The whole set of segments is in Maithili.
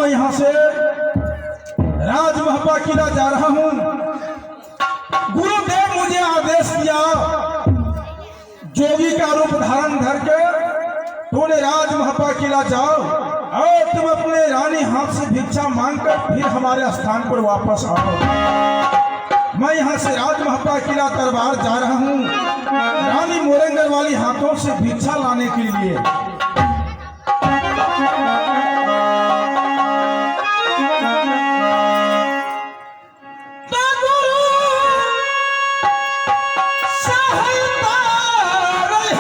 मैं यहाँ से राजमहपा किला जा रहा हूँ। गुरुदेव मुझे आदेश दिया, जोगी का रूप धारण करके तूने राजमहपा किला जाओ और तुम अपने रानी हाथ से भिक्षा मांगकर फिर हमारे स्थान पर वापस आओ। मैं यहाँ से राजमहपा किला दरबार जा रहा हूँ रानी मोरंगर वाली हाथों से भिक्षा लाने के लिए। तो गुरु सहायता रहे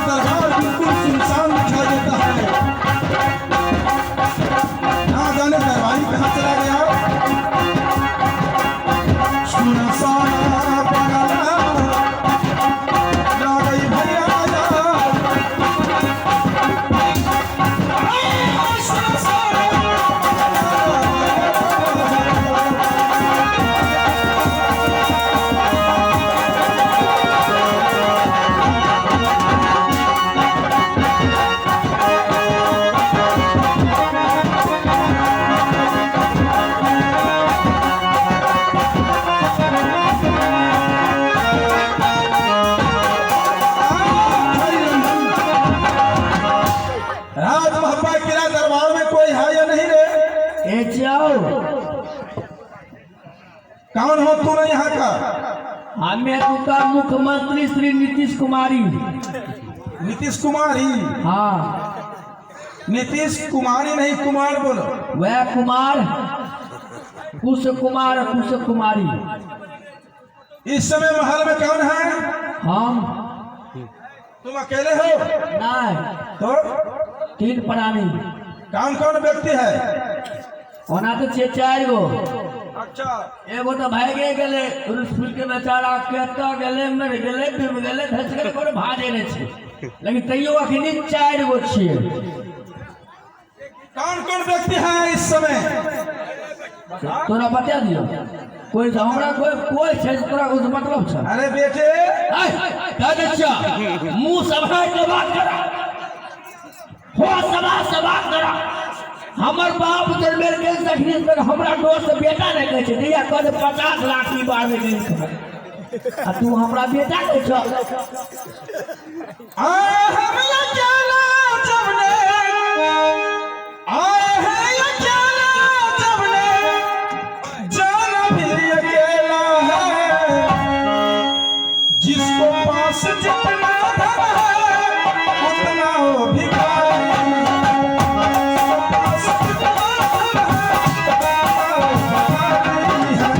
दरबार बिल्कुल सुनसान दिखाई देता है। ना जाने दरबारी कहाँ चला गया। सुनसान बगला जा गई भैया राजमहपा किला दरबार में कोई है या नहीं रे? ए जाओ। कौन हो तू नहीं यहाँ का? हमें एतुका मुख्यमंत्री श्री नीतीश कुमारी। नीतीश कुमारी? हाँ। नीतीश कुमारी नहीं, कुमार बोलो। वह कुमार, कुश कुमार, कुश कुमारी। इस समय महल में कौन है? हम। तुम अकेले हो? नहीं। तो? तीन प्राणी। कौन कौन व्यक्ति है? ओना तऽ छियै चारि गो। अच्छा। एगो तऽ भागे गेलै रुसफुल के बेचारा, कतऽ गेलै, मरि गेलै, डूबि गेलै, धसि गेलै, कोनो भाजे नहि छै, लेकिन तैयो अखनी चारि गो छियै। कौन कौन व्यक्ति है इस समय? तोरा बता दियो कोई तो हमरा कोई कोई छै से तोरा कुछ मतलब छै। अरे बेटे, आय, कह दै छियौ, मुँह सम्हारि के बात करा, हो सभा से बात करा। हमर बाप जनमेल के तखनी तक हमरा दोस्त बेटा नहि कहै छै, जहिया कह दे 50 लाख ई बार नहि कहै छै। आ तू हमरा बेटा कहै छौ। आए हम अकेला जबने, आए हैं अकेला जबने, जाना भी अकेला है। जिसको पास जितना धन है उतना वो भिखारी। जिसको पास जितना धन है उतना वो भिखारी है।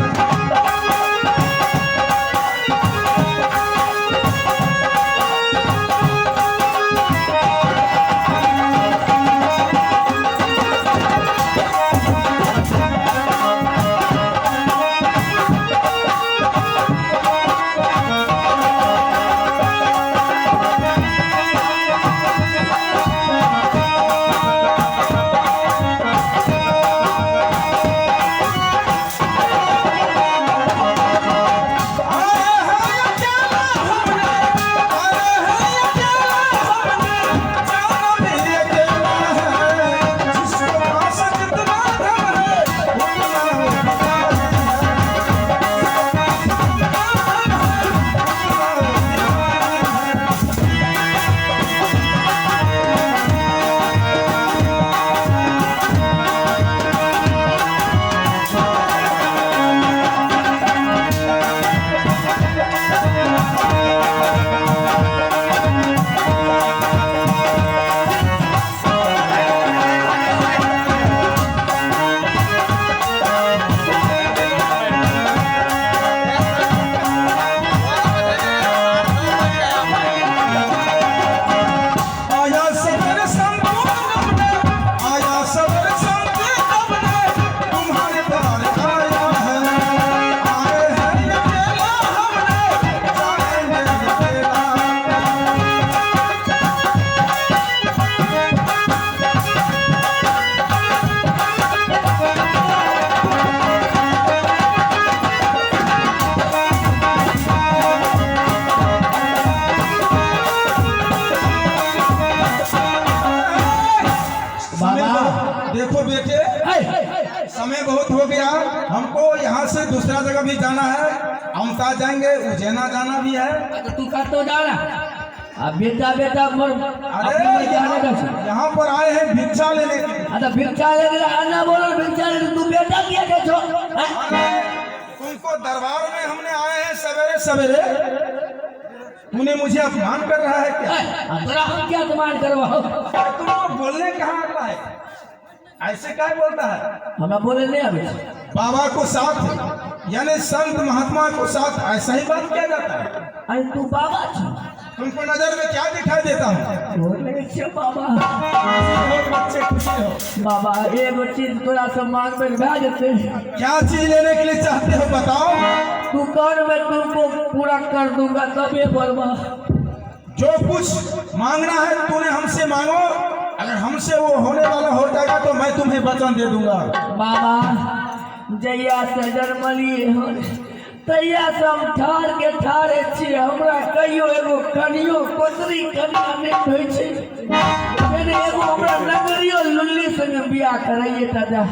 आए हैं अकेला हमने, आए हैं अकेला हमने, जाना भी अकेला है। जिसको पास जितना धन है उतना वो भिखारी है। जितना धन है उतना वो भिखारी है। आया सबर संपूर्ण अपने, आया सबर संपूर्ण अपने, तुम्हारे द्वार आया है। आए हैं अकेला हमने, जाएंगे अकेला। समय बाबा। देखो बेटे, ऐ, समय बहुत हो गया, हमको यहाँ से दूसरा जगह भी जाना है। अमता जाएंगे, उज्जैना जाना भी है। तो तू कतौ जा रहा? आ बेटा बेटा मोर अरे अपने जाने का छै। यहाँ पर आए हैं भिक्षा लेने के लिए। आ तऽ भिक्षा ले गेलै, अन्ना बोलल भिक्षा ले, तू बेटा किया कहै छौ? ऐ, अरे, तुमको दरबार में हमने आए हैं सवेरे सवेरे, तूने मुझे अपमान कर रहा है क्या? ऐ, आ तोरा हम क्या अपमान करबौ? अरे तुमको बोलने कहाँ आता है? ऐसे क्या बोलता है? हमरा बोले नहि आबै छै। बाबा को साथ, यानी संत महात्मा को साथ ऐसा ही बात किया जाता है? अरे तू बाबा छ। तुमको नजर में क्या दिखाई देता हूँ? गोर लगै छियौ बाबा। बहुत बच्चे खुशी हो। बाबा, एगो चीज तोरा से मांगबै भए जेतै? क्या चीज लेने के लिए चाहते हो, बताओ। तू कर, मैं तुमको पूरा कर दूंगा तबे बोलबा। जो कुछ मांगना है तूने हमसे मांगो, अगर हमसे वो होने वाला हो जाएगा तो मैं तुम्हें वचन दे दूंगा। बाबा, जहिया से जन्मलिए हन तहिया से हम ठाड़ के ठाड़े छियै। हमरा कहियो एगो कनियो कोतरी कनिया नहि होइ छै। फेर एगो हमरा नगरियो लुल्ली संगे बियाह करैये ता जा।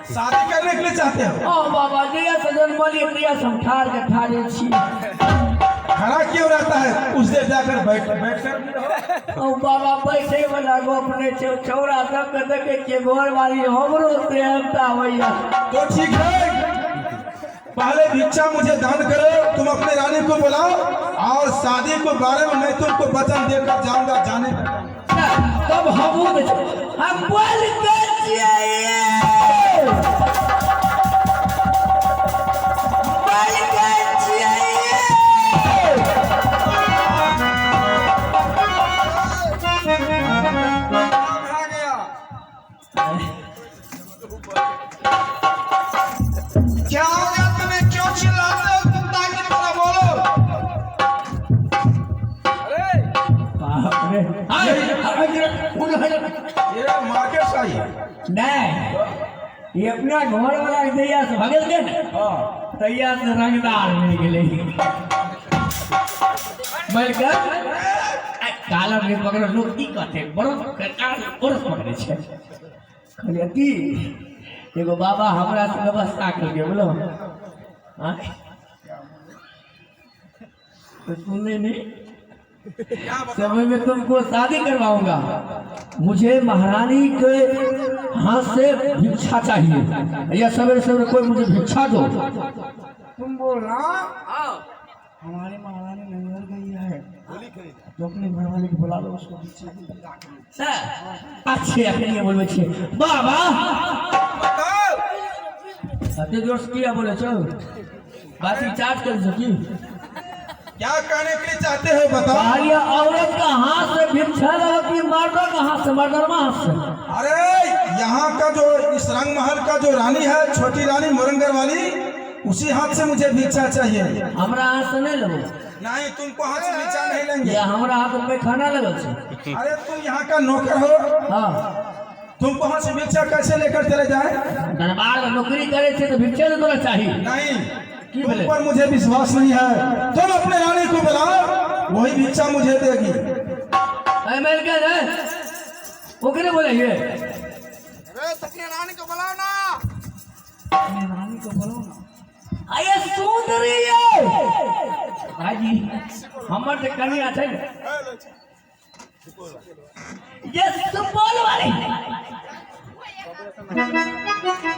शादी करने के लिए चाहते हो? ओ बाबा, जहिया से जन्मलिए तहिया से हम ठाड़ के ठाड़े छियै। खड़ा क्यों रहता है? उस देर जाकर बैठ बैठ कर भी रहो। ओ बाबा, बैठे वाला गप नहि छै। छौड़ा सबके देखै छियै, घरवाली हमरो सेहनता होइया। तो ठीक है, पहले भिक्षा मुझे दान करो, तुम अपने रानी को बुलाओ और शादी के बारे में मैं तुमको वचन देकर जाऊंगा जाने। तब हमहूँ हम बोल के छियै, बोल के छियै। गया। क्या हो गया तुम्हें? क्यों चिल्लाते हो कुत्ता की तरह? बोलो। बाप रे, आय, आय, आय, ये मार्केट से आई है। नहि, ई अपना घर वाला के जहिया से भगेलकै ने, हाँ। तहिया से रंगदार मिल गेलै। मालिक कालर नहि पकड़ल, लोक की कहतै? बरस बरस पकड़ै छै। कहलियै की एगो बाबा हमरा से व्यवस्था केलकै, बोलो। आँय? तो सुनने नहीं समय में तुमको शादी करवाऊंगा। मुझे महारानी के हाथ से भिक्षा चाहिए या सवेरे सवेरे कोई मुझे भिक्षा दो। तुम बोलना, हमारी महारानी नैहर गई है, तो अपने घर वाले को बुला लो, उसको पीछे। सर, अच्छे अखनी बोलबै छियै बाबा। बताओ। अते जोर से किया बोले चल बाती चार्ज कर सकी। क्या कहने के लिए चाहते हो, बताओ। कहलिए औरत का हाथ से भिक्षा लगा कि मर्दों का हाथ से, मर्दरमा हाथ से? अरे, यहाँ का जो इस रंग महल का जो रानी है, छोटी रानी मोरंगर वाली, उसी हाथ से मुझे भिक्षा चाहिए। हमरा हाथ से नहीं लेबो? नहीं, तुमको हाथ से भिक्षा नहीं लेंगे। या हमरा हाथ में पैखाना लगल छै? अरे, तुम यहाँ का नौकर हो। हाँ। तुमको हाथ से भिक्षा कैसे लेकर चले जाए? दरबार में नौकरी करे छै तऽ भिक्षे ने तोरा चाही। नहीं। की तुम बोले? पर मुझे विश्वास नहीं है। तुम अपने रानी को बुलाओ, वही भिक्षा मुझे देगी। ए मेल के रे, ओकरे बोले ये। अरे, अपने रानी को बुलाओ ना, अपनी रानी को बुलाओ ना। अये सुंदरी ये भाईजी, हमर जे कनिया छै ने, ये सुपौल वाली।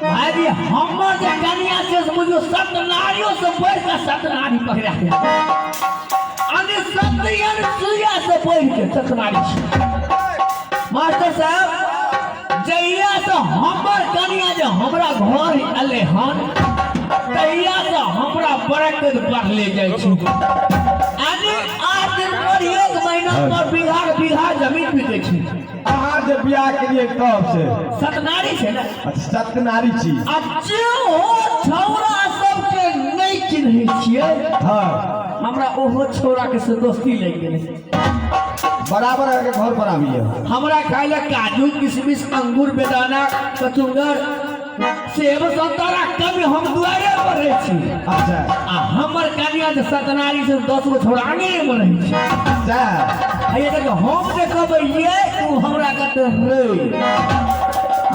भाईजी, हमर जे कनिया छै से बुझियौ सत नारियों से बढ़ के सत नारी पकड़ा के अनि सतियन सुइया से बढ़ के सत नारी छै। मास्टर साहब, जहिया से हमर कनिया जे हमरा घर एलै हन, तहिया से हमरा बरकत बढ़ले जाइ छै। यानी 8 दिन पर, एक महीना पर बीघा बीघा जमीन बिकै छै। अहाँ जे बियाह केलियै तब से? सतनारी छै ने। अच्छा, सत्यनारी छी। आ जे हो छौड़ा सबके नहि चिन्है छियै, हमरा ओहो छौड़ा के से दोस्ती लागि गेलै। बराबर अहाँके घर पर आबियै। हमरा खाय लए काजू, किशमिश, अंगूर, बेदाना, कचुंगर, सेब, संतरा कभी हम दुआरे पर रहै छी। आ हमर कनिया जे सतनारी से 10 गो छौड़ा आंगने मे रहै छै। आ ये देखियौ, हम जे कहबै ये, ओ हमरा कहतै रे।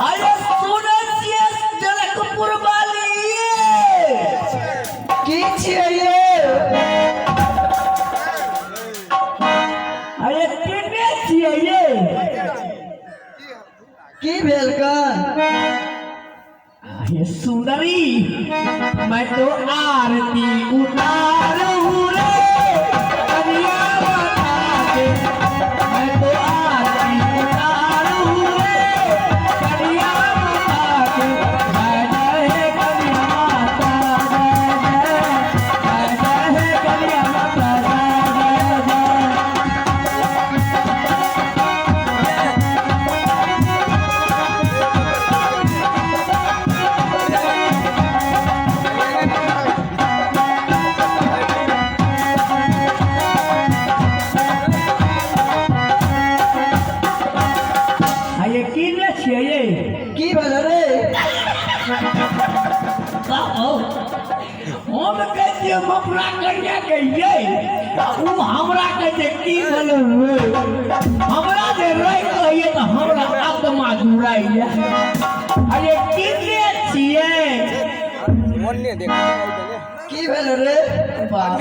अरे, सुनै छियै जनकपुर वाली ये? की छियै ये? अरे, केने छियै ये? की भेल कन? ये सुंदरी, मैं तो आरती उतारू रे कन्या बता के, मैं तो आरती उतारू रे कन्या बता के। जय जय कन्या माता, जय जय, जय जय कन्या माता, जय जय जय। आ ये की ने छियै ये? की भेल रे? बाबू, हम कहै छियै हम अपना कन्या के ये, आ उ हमरा कहै छै की भेल रे। हमरा जे रे कहिए तऽ हमरा आत्मा जुड़ाइए। अरे, की ने छियै? की भेल रे? बाप,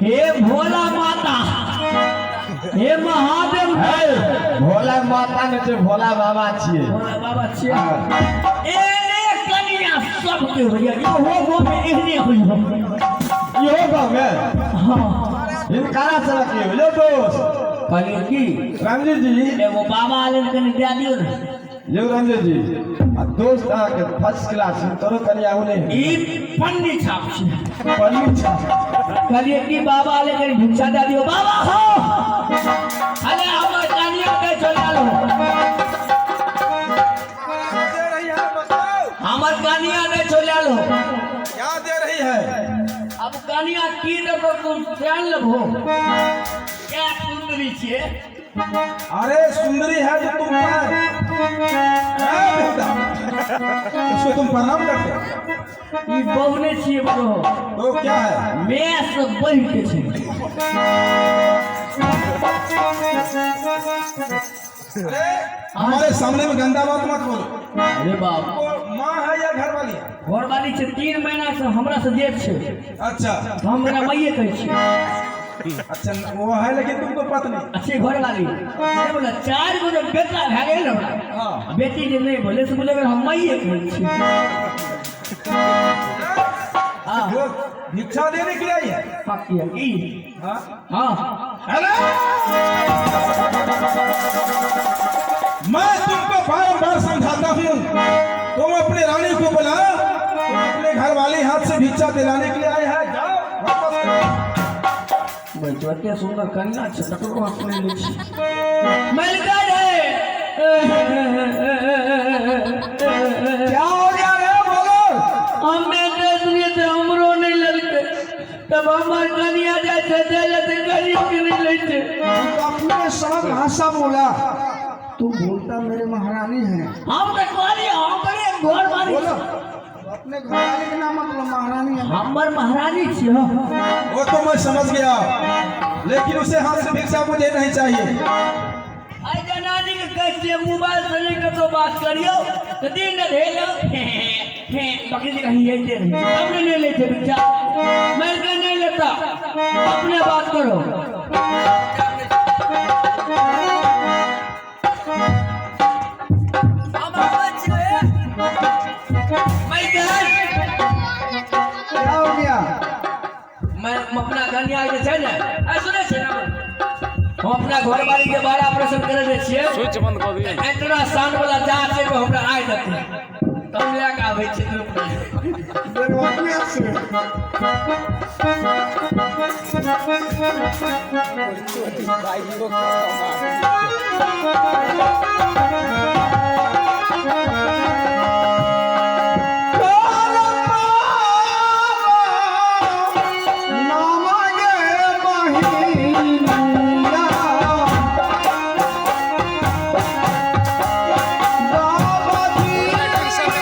हे भोला माता, हे महादेव। भोला माता नहि छै, भोला बाबा छियै। भोला बाबा छियै। एने कन्या सबके होइए, इहो गाँवमे एहने होइए। इहो गाँवमे? हाँ। हिनकारा सबक यौ दोस्त। कहलियै की रंजीत जी। एगो बाबा आयल, कनि दए दियौ ने। यौ रंजीत जी आ दोस्त, अहाँके फर्स्ट क्लास, तोरो कनिया ओ नहि? ई पन्नी छाप छै। पन्नी छाप। कहलियै की बाबा आयल, कनि भिक्षा दए दियौ बाबा हो। अरे, हमर कनिया के चल आयल हो। क्या दे रही है, बताओ। हमर कनिया नहि चल आयल हो। क्या दे रही है? अब कनिया की देबो, तुम जान लेबो। क्या सुंदरी छियै। अरे सुंदरी है जो तुम पर ए, बेटा, इसको तुम प्रणाम करते हो? ई बहु नहि छियै बरो। तो क्या है? मैं से बढ़ि के छै। अरे हमारे सामने में गंदा बात मत बोलो। अरे बाप। वो माँ है या घर वाली है? घरवाली छै, 3 महीना से हमरा से जेठ छै। अच्छा। तऽ हम ओकरा माइये कहै छियै। अच्छा, वो है लेकिन तुमको पत्नी। अच्छे घरवाली नहि बोले, चारि गो जे बेटा भए गेल ने हमरा। बेटी जे नहि बोले से बोले, हम माइये कहै छियै। हाँ। वो भिक्षा देने के लिए आई है? पक्की ई। हाँ। हाँ। हेलो, मैं तुमको बार बार समझाता हूँ, तुम अपनी रानी को बुलाओ। तुम अपने घर वाले हाथ से भिक्षा दिलाने के लिए आए हैं, जाओ वापस करो। एते सुन्दर कन्या छै, तकरो हाथ नहि लै छी। मलिका रे। क्या हो गया रे, बोलो। हमे देखलियै तऽ हमरो नहि लेलकै, तब हमर कनिया जाइ छै दै लए तऽ गरीब के नहि लै छै। तू अपने सब भाषा बोला, तू बोलता मेरे महारानी है। हम तऽ कहलियै, हम कहलियै घरवाली। बोलो, अपने घरवाली के नाम मतलब महारानी है। हमर महारानी छियै। वो तो मैं समझ गया, लेकिन उसे हाथ से भिक्षा मुझे नहीं चाहिए। आइ जनानी के कहै छियै मोबाइल से नहि कतौ बात करियौ तऽ दिन राति हेलो हे हे बकरी जी कहीं आइते रही, तब ने नहि लै छै भिक्षा। मारि के नहि लेता, अपने बात करो। हम आबै छियै। माइकल। क्या हो गया? मैं हम अपना कन्या जे छै ने, आ सुनै छै ने, हम अपना घरवाली के बड़ा ऑपरेशन करे छियै। स्विच बंद कऽ दियौ। अल्ट्रासाउंड वाला जांच एगो हमरा आइ देतै तऽ हम लए कऽ आबै छियै दुनू। देखो अपने आप से। नाम गे बहिनिया, बाबा जी। शरण।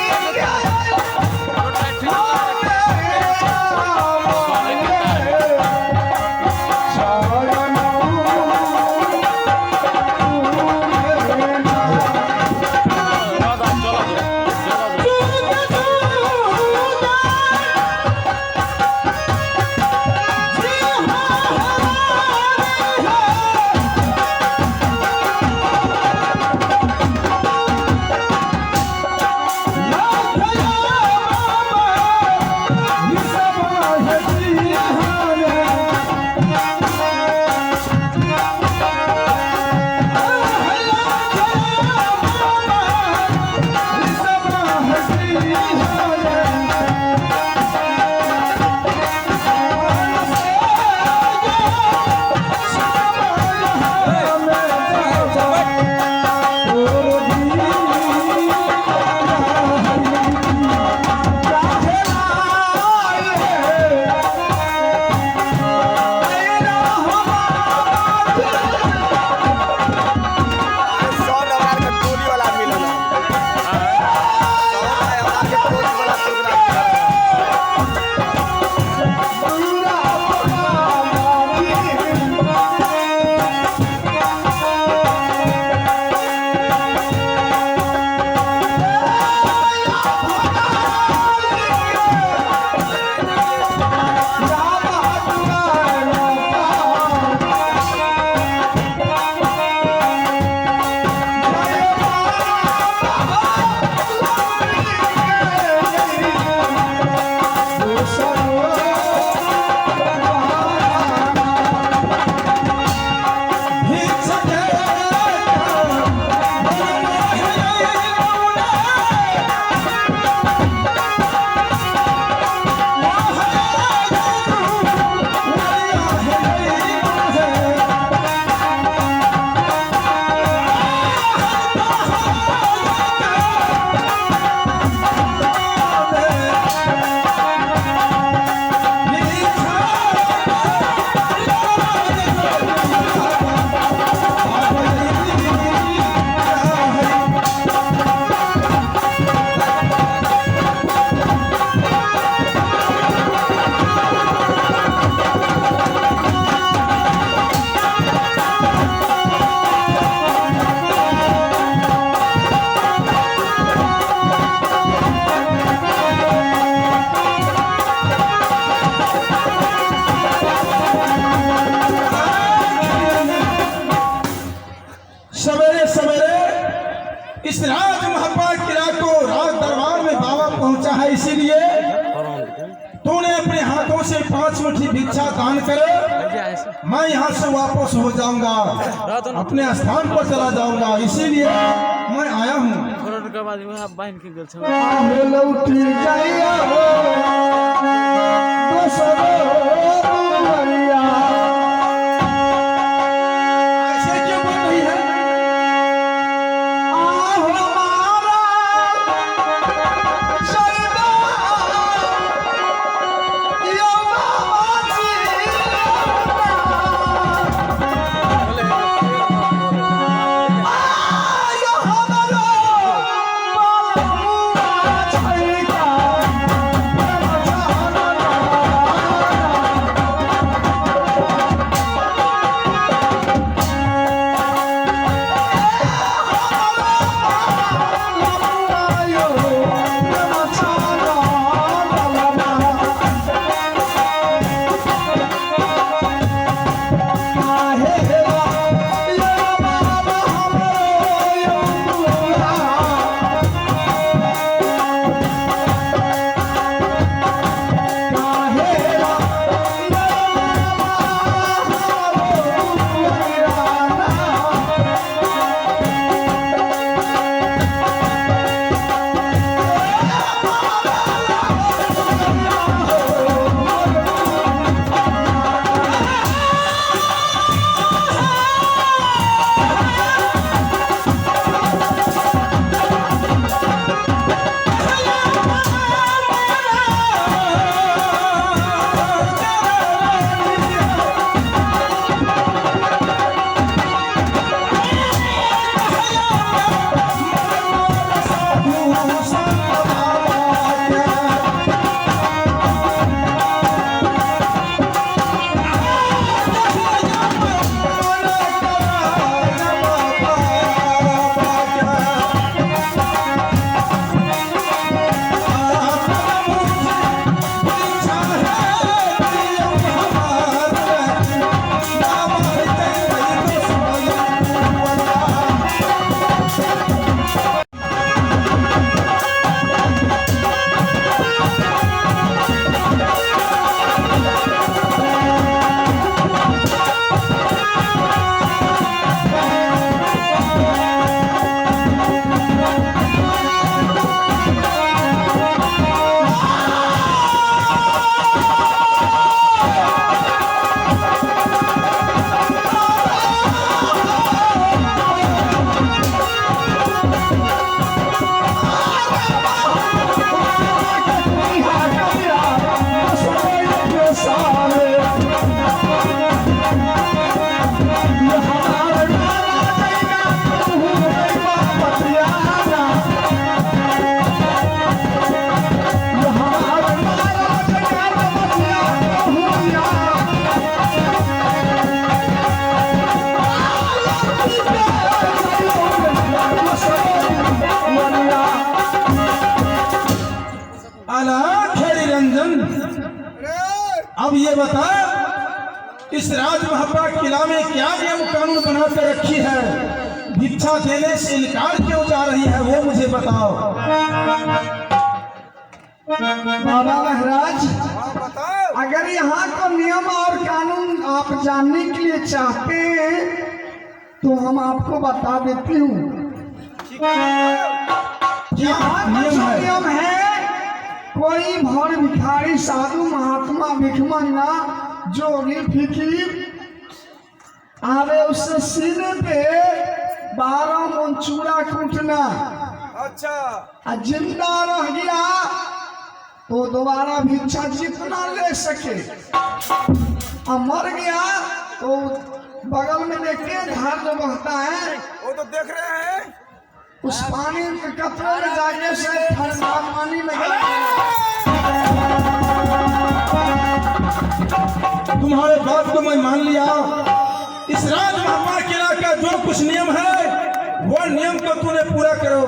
5 मुट्ठी भिक्षा दान करे, मैं यहाँ से वापस हो जाऊंगा, अपने स्थान पर चला जाऊंगा, इसीलिए मैं आया हूँ। ऐसे क्यों बोल रही है? अब ये बता, इस राजमहब्बा किला में क्या नियम कानून बना कर रखी है? भिक्षा देने से इनकार क्यों जा रही है, वो मुझे बताओ। बाबा महाराज, अगर यहाँ का नियम और कानून आप जानने के लिए चाहते हैं तो हम आपको बता देती हूँ। क्या नियम है? नियम है, कोई भर भिखारी साधु महात्मा भिखमंगा जोगी फिकीर आवे उससे सीने पे 12 मन चूड़ा कूटना। अच्छा। जिंदा रह गया तो दोबारा भिक्षा जितना ले सके, और मर गया तो बगल में देखते हैं धार जो बहता है, वो तो देख रहे हैं, उस पानी के कतरे में जाके से ठंडा पानी लगा। तुम्हारे बात को मैं मान लिया। इस राजमहब्बा किला का जो कुछ नियम है वो नियम को तूने पूरा करो।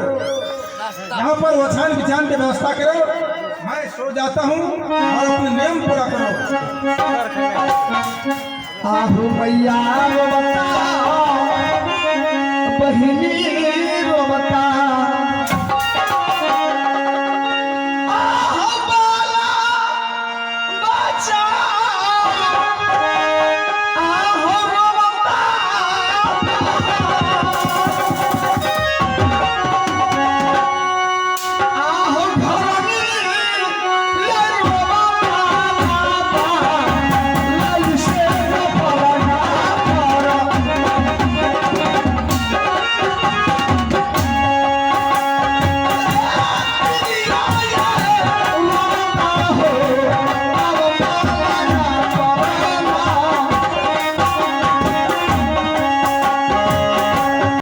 यहाँ पर वछान बिछान की व्यवस्था करो, मैं सो जाता हूँ और अपने नियम पूरा करो। आहू मैया बहिनी